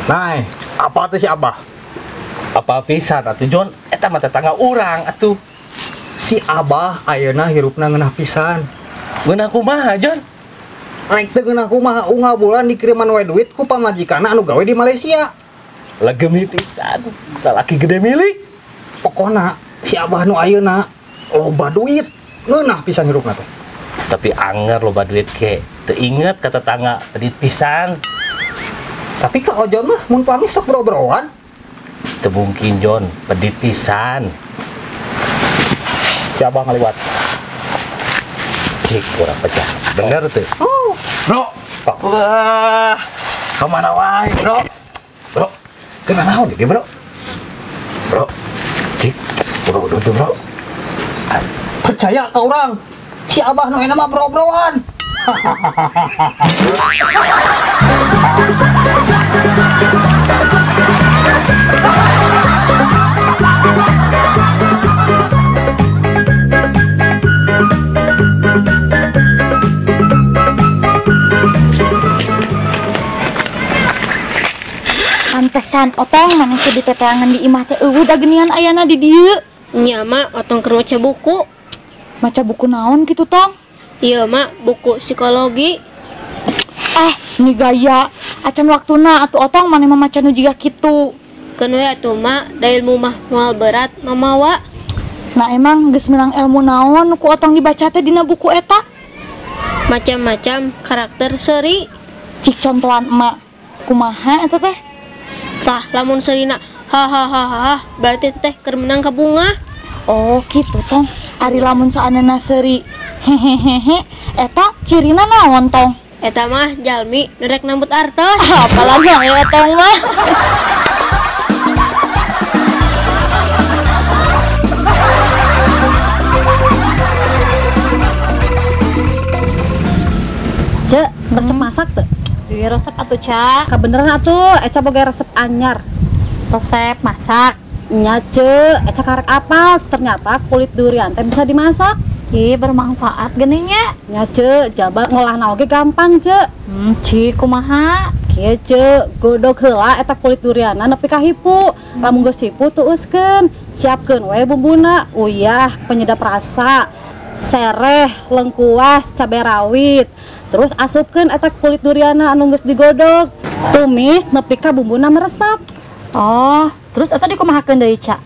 Nah, apa tuh si Abah? Apa pisan atuh Jon? Eta mah tetangga urang atuh. Si Abah ayeuna hirupna ngeunah pisan. Ngeunah kumaha, Jon? Rek teu ngeunah kumaha unggal bulan dikiriman wae duit ku pamajikanna anu gawe di Malaysia. Legemi pisan, lalaki gede milik. Pokona si Abah nu ayeuna loba duit, ngeunah pisan hirupna teh. Tapi anger loba duit ke, teu inget ka tetangga pedit pisan. Tapi ka Ojon mah mun pamit sok bro-broan. Teu mungkin Jon, pedit pisan. Si Abah ngaliwat. Cik, kurang pecah. Bener tuh. Oh. Bro. Wah, kemana wae, bro? Bro, kena naon ieu, bro? Bro, cik, bro, bro, bro. Percaya ke orang. Si Abah nu enak mah bro-broan. Pantesan otong maneh teh diteteangan di imah teh eueuh da geuningan ayana di dieu. Nya mak otong keur maca buku. Maca buku naon kitu tong? Iya mak, buku psikologi. Ini gaya acan waktuna atuh otong maneh mah maca nu jiga kitu. Keun we atuh mak, da ilmu mah moal berat mamawa. Nah emang geus menang ilmu naon ku otong dibaca teh dina buku eta? Macam-macam karakter seuri. Cik contohan emak kumaha eta teh? Tah lamun seurina ha ha ha ha berarti teh keur menang ka bunga. Oh gitu tong. Ari lamun saanana seuri hehehehe eta cirina naon tong? Eta mah jalmi nu rek nambut artos. Apalagi ya tong mah. Cek, resep masak tuh? Iya resep atuh, Ca. Kabeneran atuh, Eca boga resep anyar. Resep masak? Nya, Cek, Eca karek apal, ternyata kulit durian teh bisa dimasak. Ih, bermanfaat geningnya. Nya, Cek, jaba ngolahna oge gampang, Cek. Cik, kumaha? Kieu, Cek, godog heula eta kulit durianna nepi ka hipu. Lamun geus hipu tuuskeun, siapkeun we bumbuna, uyah, penyedap rasa, sereh, lengkuas, cabai rawit. Terus asupkeun eta kulit duriana anu geus digodog, tumis nepi ka bumbuna meresap. Oh, terus eta dikumahakeun deui, Ca?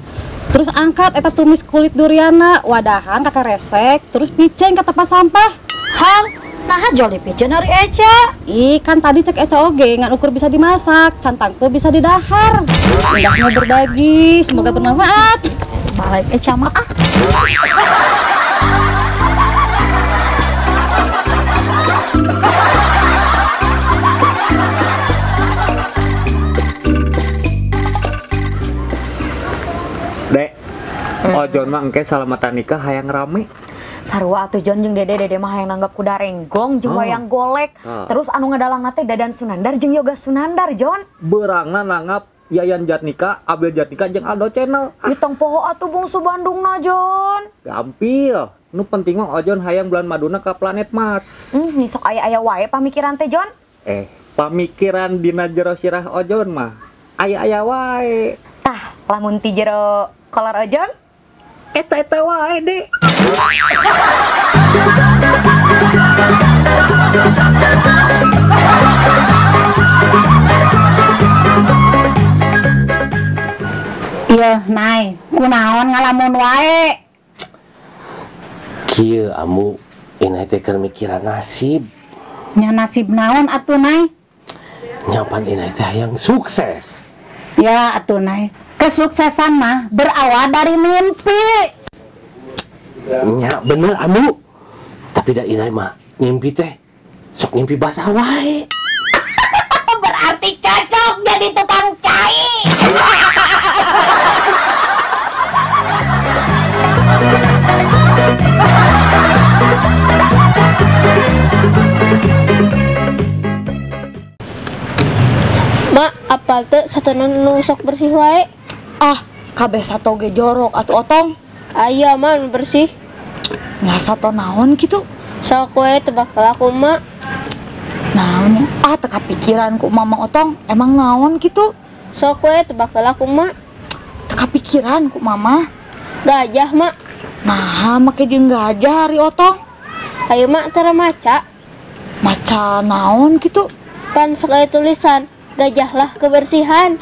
Terus angkat eta tumis kulit duriana, wadahan ka karesek, terus piceun ka tempat sampah. Hang, naha jol dipiceun ari Eca? Ih, kan tadi cek Eca oge ngan ukur bisa dimasak, can tangtu bisa didahar. Indahnya berbagi, semoga bermanfaat. Balik Eca mah ah. Dek, Ojon mah engke salamatan nikah hayang rame. Sarua atuh Jon jeung Dede, Dede mah hayang nanggap kuda renggong jeung wayang golek. Terus anu ngadalangna teh Dadan Sunandar jeung Yoga Sunandar, Jon. Beurangna nanggap Yayan Jatnika, Abel Jatnika jeung Aldo Channel. Ih tong poho atuh bungsu Bandungna, Jon. Gampil. Nu penting mah Ojon hayang bulan maduna ka planet Mars. Nih sok aya-aya wae pamikiran teh, Jon. Pamikiran dina jero sirah Ojon mah aya-aya wae. Tah, lamun ti jero kolor Ojon? Eta-eta wae, Dek. Iya, Nay, kunaon ngalamun wae? Kieu amu inai teh keur mikiran nasib. Nya nasib naon atuh, Nay? Nyapan inai teh hayang sukses. Ya atuh, Nay. Kesuksesan mah berawal dari mimpi. Nya bener amu. Tapi da inai mah mimpi teh sok mimpi basah wae. Berarti cocok jadi tukang cai. Mak, apal teu satona nu sok bersih wae? Ah, kabeh sato ge jorok atuh otong. Aya mah nu bersih. Nya sato naon kitu? Sok we tebak heula ku mak. Naonnya? Ah, teu kapikiran ku mama Otong, emang naon kitu? Sok we tebak heula kumaha? Teu kapikiran ku mama. Gajah, Mak. Nah, make jeung gajah ari Otong. Ayo Mak tara maca. Maca naon kitu? Pan sok aya tulisan, gajahlah kebersihan.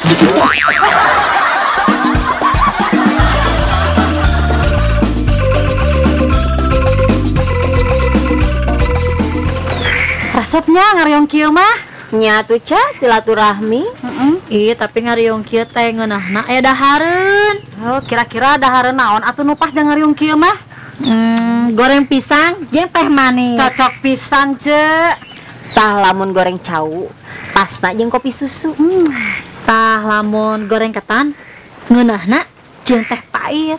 Resepnya ngariung kieu mah. Nya atuh Ca silaturahmi. Ih, tapi ngariung kieu teh ngeunahna aya dahareun. Oh, kira-kira dahareun naon atuh nu pas jeung ngariung kieu mah? Goreng pisang jeung teh manis. Cocok pisan, Ce. Tah lamun goreng cau, pasna jeung kopi susu. Tah lamun goreng ketan, ngeunahna jeung teh pahit.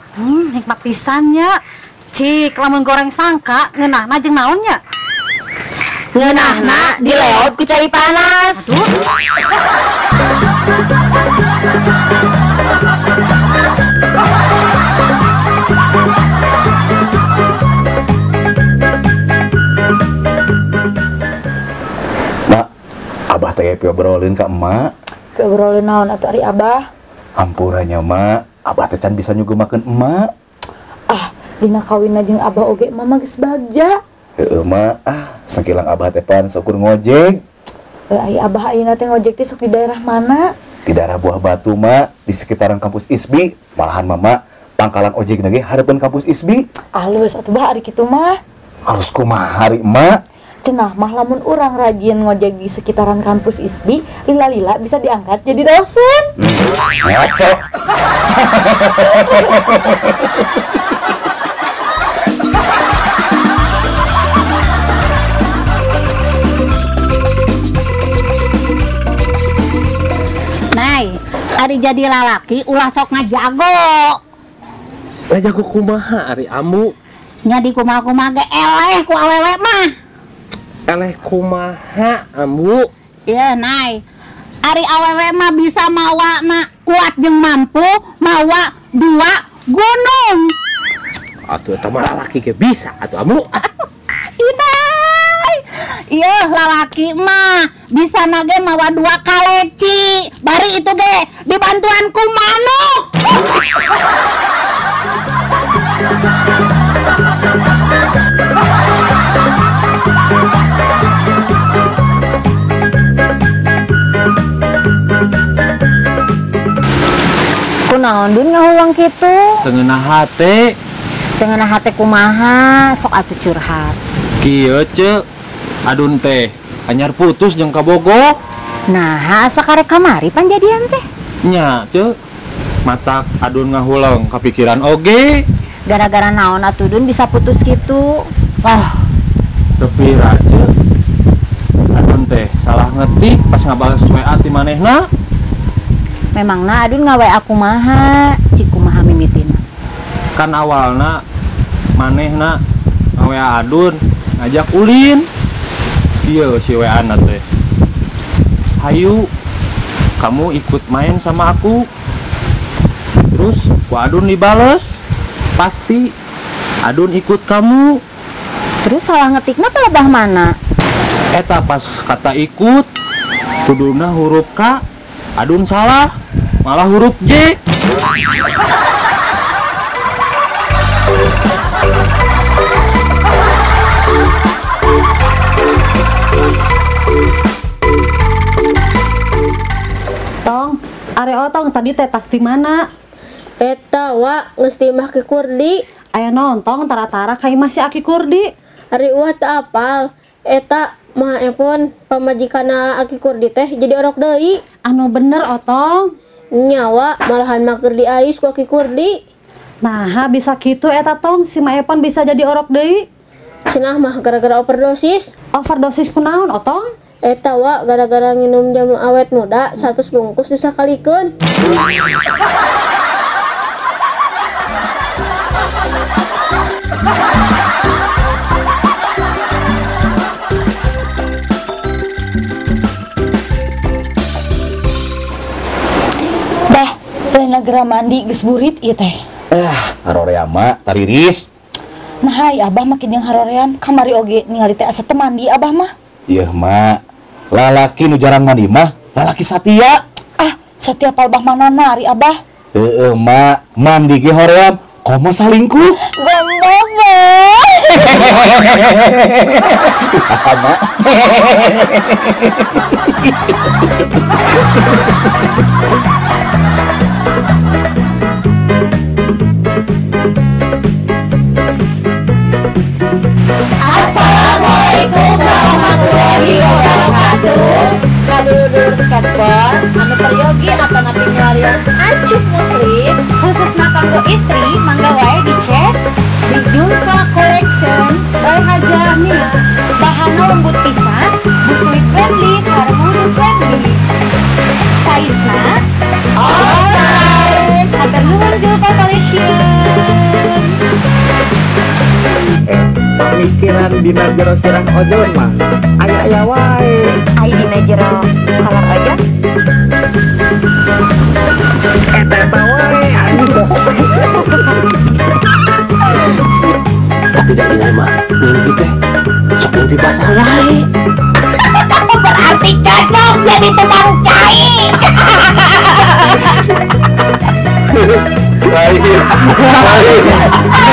Nikmat pisan nya. Cik, lamun goreng sangka, ngeunahna jeung naon nya? Ngeunahna dileot ku cai panas. Aduh. Mak, abah teh piobrolin ka emak. Piobrolin naon atuh ari abah? Ampurannya mak, abah teh can bisa nyugemakeun emak. Ah, dina kawinna jeung abah oge mama geus bagja. Heeh mak, ah sakilang abah teh pan saukur ngojek. Ai abah ayeuna teh ngojek teh sok di daerah mana? Di daerah Buah Batu mak, di sekitaran kampus ISBI. Malahan mama pangkalan ojek ge hareupeun kampus ISBI. Alus atuh bah ari kitu mah. Alus kumaha ari emak? Cenah mah lamun urang rajin ngojek di sekitaran kampus ISBI, lila-lila bisa diangkat jadi dosen. Ngaco. Nay, ari jadi lalaki ulah sok ngajago. Ngajago kumaha ari ambu? Nya di kumaha-kumaha ge eleh ku awewe mah. Eleh kumaha ambu? Iya, Nay. Ari awewe mah bisa mawa na kuat jeung mampu mawa dua gunung. Atuh eta mah lalaki ge bisa atuh ambu. Inai. Iya, lalaki mah bisa nage mawa dua kaleci. Bari itu ge dibantuan ku manuk. Kunaon dun ngahulang kitu? Tengenah hate. Tengenah hate kumaha? Sok atuh curhat. Kieu ce, adun teh anyar putus jeung kabogo. Nah, asa karek kamari panjadian teh. Nya ce, matak adun ngahulang kapikiran oge. Gara-gara naon atuh dun bisa putus kitu? Ah, teu pira ce. Adun teh salah ngetik pas ngabales WA ti manehna. Memangna adun ngawe aku maha, cik kumaha mimitina. Kan awalna manehna ngawe adun ngajak ulin. Ieu si WA na teh. Hayu, kamu ikut main sama aku. Terus ku adun dibales, pasti adun ikut kamu. Terus salah ngetikna pelebah mana? Eta pas kata ikut, kuduna huruf K, adun salah, malah huruf J. Tong, are otong tadi teh tas di mana? Eta wa geus di imah Ki Kurdi. Aya nontong tara-tara ka imah si Aki Kurdi. Ari uah teu apal. Eta mah epon pamajikanna Aki Kurdi teh jadi orok deui. Anu bener otong. Nyawa malahan mah keur diais ku Aki Kurdi. Nah, bisa kitu eta tong si Ma Epon bisa jadi orok deui. Cenah mah gara-gara overdosis. Overdosis kunaon otong? Eta wa gara-gara nginum jamu awet muda 100 bungkus disakalikeun. Teh, lain negara mandi geus burit ieu teh. Ah, haroream mah tariris. Nah, hai abah mah jeung haroream kamari oge ningali teh asa teu mandi abah mah. Ieu mak, Lalaki nu jarang mandi mah lalaki satia. Ah, satia palbah mana ari abah? Heeh, mak, mandi ge hoream komo salingkuh. Gombal. Sama. Assalamualaikum warahmatullahi wabarakatuh. Kadulur skateboard anu peryogi atanapi milarian ancuk muslim khususna kanggo istri mangga wae dicek di Julfa Collection by Hajah Nia. Bahanna lembut pisan, busui friendly sareng wudu friendly. Saizna all size. Hatur nuhun Julfa Collection. Pamikiran dina jero sirah ojon mah aya-aya wae. Ai dina jero kolor ojon eta eta wae. Tapi dari mah mimpi teh sok mimpi basah wae. Berarti cocok jadi tukang cai. Lain. Lain.